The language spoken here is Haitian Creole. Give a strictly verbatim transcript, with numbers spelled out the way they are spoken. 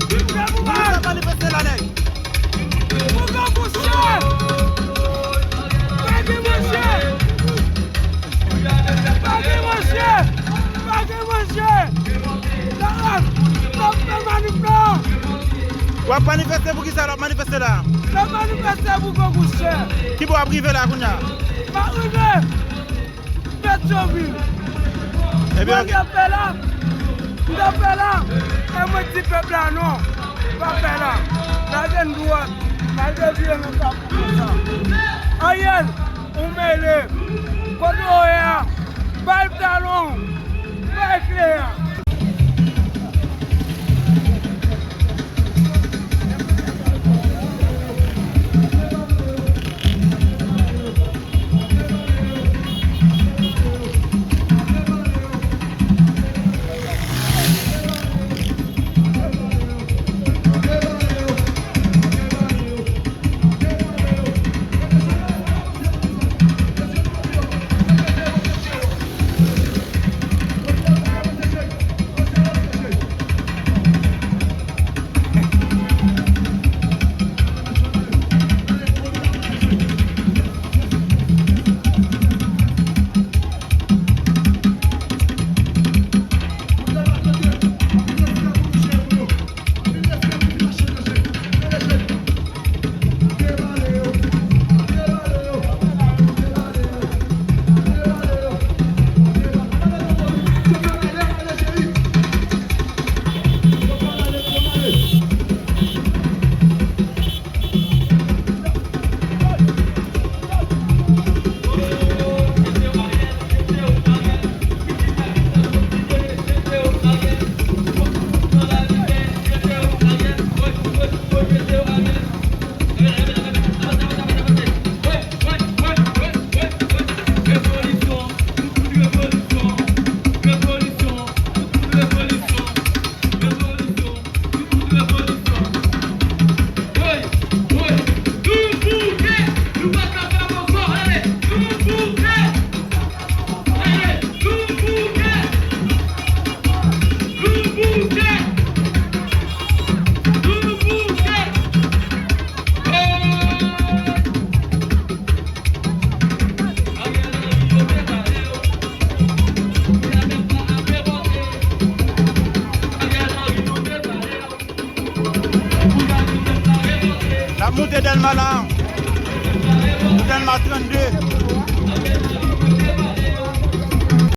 Ki moun k ap manifeste la, nèg? Pou Gangouche! Pa gen manje! Pa gen manje! Pa gen manje! N ap, n ap fè manif la! W ap manifeste pou ki sa l ap manifeste la? N ap manifeste pou Gangouche! Ki bò w ap rive la kounye a? M ap rive Petyonvil. Ebyen, mwen, ok. M t ap fè la, m t ap fè la, e mwen di pèp la non, pa fè la. Lage n dwat, lage vye nan kafou konsa. Ariel, ou mele. Kote w ye a? Bay talon, bay kle a. N ap moute Dèlma la. Dèlma trannde.